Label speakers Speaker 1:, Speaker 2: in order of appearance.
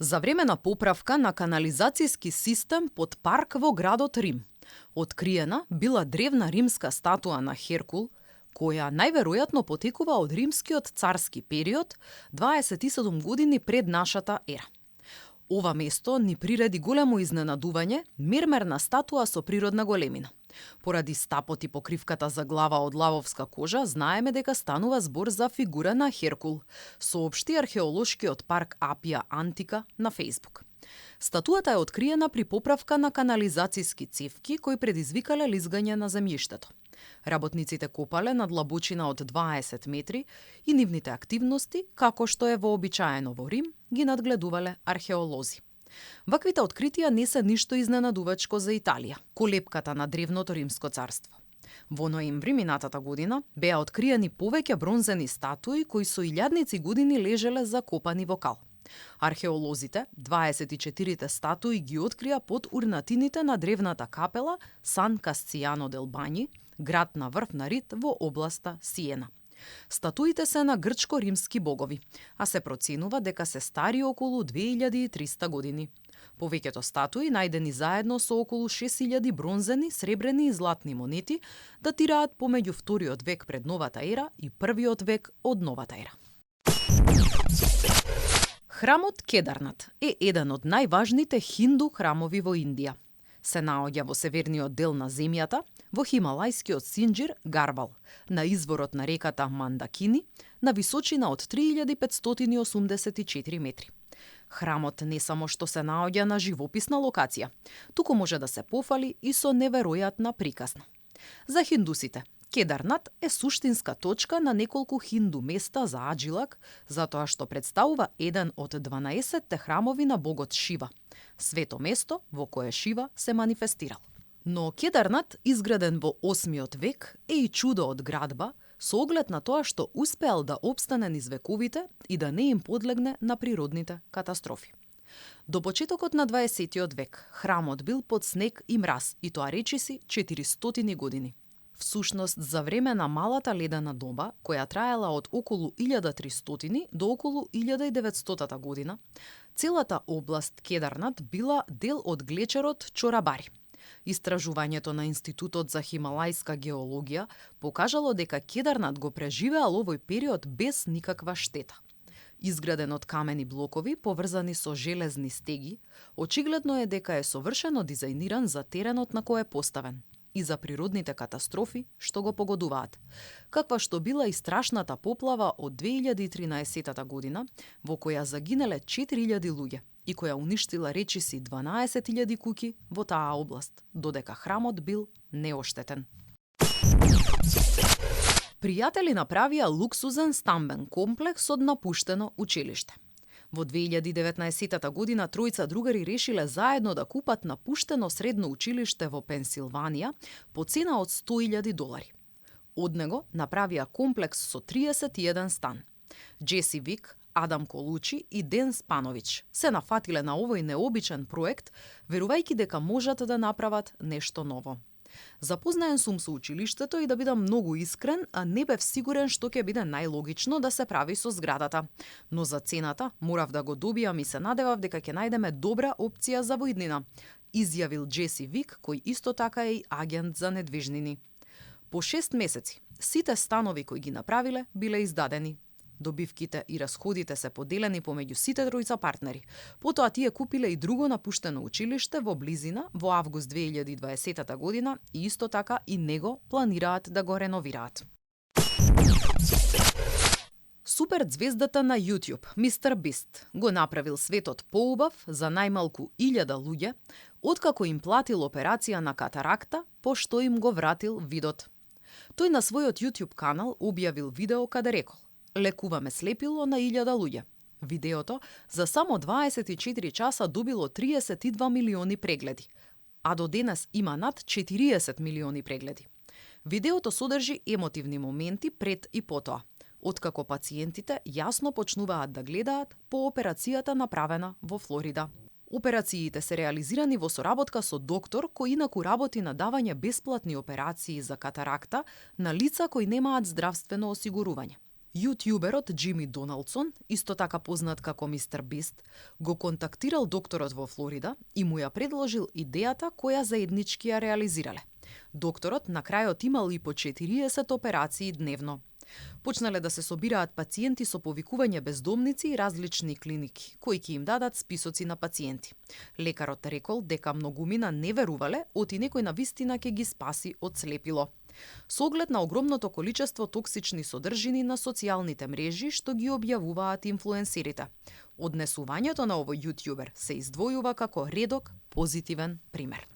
Speaker 1: За време на поправка на канализацијски систем под парк во градот Рим, откриена била древна римска статуа на Херкул, која најверојатно потекува од римскиот царски период 27 години пред нашата ера. Ова место ни приреди големо изненадување, мермерна статуа со природна големина. Поради стапот и покривката за глава од лавовска кожа, знаеме дека станува збор за фигура на Херкул, соопшти археолошкиот парк Апија Антика на Facebook. Статуата е откриена при поправка на канализацијски цевки кои предизвикале лизгање на земјиштето. Работниците копале на длабочина од 20 метри и нивните активности, како што е вообичаено во Рим, ги надгледувале археолози. Ваквите откритија не се ништо изненадувачко за Италија, колепката на древното римско царство. Во ноември минатата година беа откриени повеќе бронзени статуи кои со илјадници години лежеле закопани во кал. Археолозите 24 статуи ги открија под урнатините на древната капела Сан Касцијано дел Бањи, град на врв на Рид во областа Сиена. Статуите се на грчко-римски богови, а се проценува дека се стари околу 2300 години. Повеќето статуи, најдени заедно со околу 6000 бронзени, сребрени и златни монети, датираат помеѓу вториот век пред новата ера и првиот век од новата ера. Храмот Кедарнат е еден од најважните хинду храмови во Индија. Се наоѓа во северниот дел на земјата, во хималајскиот Синџир Гарвал, на изворот на реката Мандакини, на височина од 3584 метри. Храмот не само што се наоѓа на живописна локација, туку може да се пофали и со неверојатна приказна. За хиндусите, Кедарнат е суштинска точка на неколку хинду места за аджилак, затоа што представува еден од 12 храмови на богот Шива, свето место во кое Шива се манифестирал. Но Кедарнат, изграден во 8 век, е и чудо од градба, со оглед на тоа што успеал да обстане низ вековите и да не им подлегне на природните катастрофи. До почетокот на 20 век, храмот бил под снег и мраз, и тоа речиси 400 години. Всушност, за време на малата ледена доба, која траела од околу 1300 до околу 1900 година, целата област Кедарнат била дел од глечерот Чорабари. Истражувањето на Институтот за хималајска геологија покажало дека Кедарнат го преживеал овој период без никаква штета. Изграден од камени блокови, поврзани со железни стеги, очигледно е дека е совршено дизајниран за теренот на кој е поставен и за природните катастрофи што го погодуваат, каква што била и страшната поплава од 2013 година, во која загинале 4000 луѓе и која уништила речиси 12.000 куќи во таа област, додека храмот бил неоштетен. Пријатели направија луксузен стамбен комплекс од напуштено училиште. Во 2019 година тројца другари решиле заедно да купат напуштено средно училиште во Пенсилванија по цена од $100,000. Од него направија комплекс со 31 стан. Джеси Вик, Адам Колучи и Ден Спановиќ се нафатиле на овој необичен проект, верувајќи дека можат да направат нешто ново. Запознаен сум со училиштето и да бидам многу искрен, а не бев сигурен што ќе биде најлогично да се прави со зградата. Но за цената морав да го добијам и се надевав дека ќе најдеме добра опција за во иднина, изјавил Джеси Вик, кој исто така е и агент за недвижнини. По 6 месеци, сите станови кои ги направиле биле издадени. Добивките и расходите се поделени помеѓу сите тројца партнери. Потоа тие купиле и друго напуштено училиште во близина во август 2020 година и исто така и него планираат да го реновираат. Супер звездата на YouTube, Мистер Бист, го направил светот поубав за најмалку 1000 луѓе, откако им платил операција на катаракта, пошто им го вратил видот. Тој на својот YouTube канал објавил видео каде рекол: "Лекуваме слепило на 1000 луѓе." Видеото за само 24 часа добило 32 милиони прегледи, а до денес има над 40 милиони прегледи. Видеото содржи емотивни моменти пред и потоа, откако пациентите јасно почнуваат да гледаат по операцијата направена во Флорида. Операциите се реализирани во соработка со доктор кој инаку работи на давање бесплатни операции за катаракта на лица кои немаат здравствено осигурување. Јутјуберот Џими Доналдсон, исто така познат како Мистер Бист, го контактирал докторот во Флорида и му ја предложил идејата која заеднички ја реализирале. Докторот на крајот имал и по 40 операции дневно. Почнале да се собираат пациенти со повикување бездомници и различни клиники, кои ќе им дадат списоци на пациенти. Лекарот рекол дека многумина не верувале, оти некој на вистина ќе ги спаси од слепило. Со оглед на огромното количество токсични содржини на социјалните мрежи што ги објавуваат инфлуенсерите, однесувањето на овој јутјубер се издвојува како редок позитивен пример.